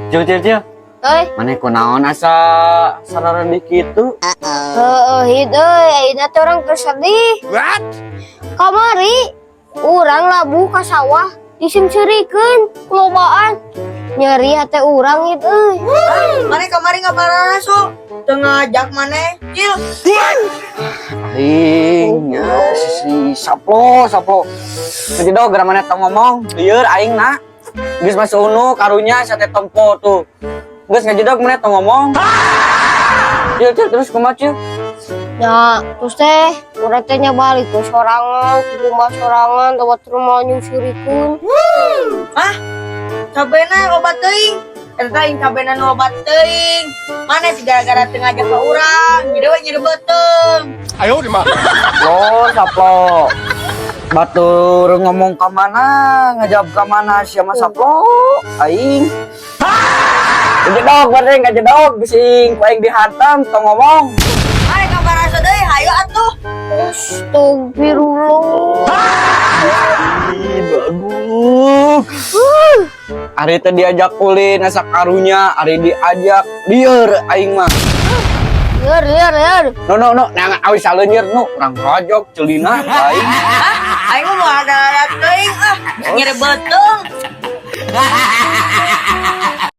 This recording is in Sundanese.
Cil, cil, cil. Euy, Maneh kunaon asa sararedih kitu? Heeh, hid euy, ayeuna teh urang keur sedih. What? Kamari urang labuh ka sawah diseungseurikeun kulobaan. Nyeri hate urang hid euy. Maneh kamari ngabaraso? Teu ngajak maneh, Cil. Aing ya, si Saplo, Saplo. Ngajedog gara maneh tong ngomong, lieur aing na. Geus masuk unu karunya sate tempo tuh. Geus ngajedog maneh tong ngomong. Cil, cil, terus kumaha, Cil? Ya, terus teh urang teh nya balik ke sorangan, ke rumah sorangan, lewat rumah nyungseurikeun. Hah? Cabena loba teuing. Eta aing cabena nu loba teuing. Maneh sih gara-gara teu ngajak ka urang, jadi we nyeri beuteung. 哎呦我的妈！ Lo, Saplo. Batur ngomong ke mana, ngajawab ke mana, siapa Saplo? Aing. Ngajedog, maneh ngajedog, bising ku aing dihantam, tong ngomong. Maneh ngabaraso deui, hayu atuh. Astagfirullah. Ih, aduh. Ari teh diajak ulin asa karunya, ari diajak lieur aing mah. Lieur, lieur, lieur. No no no, nah awi saleunyeur nu urang rojok celina aing. Hah? Aing mah moal ada teuing ah, nyeri beuteung.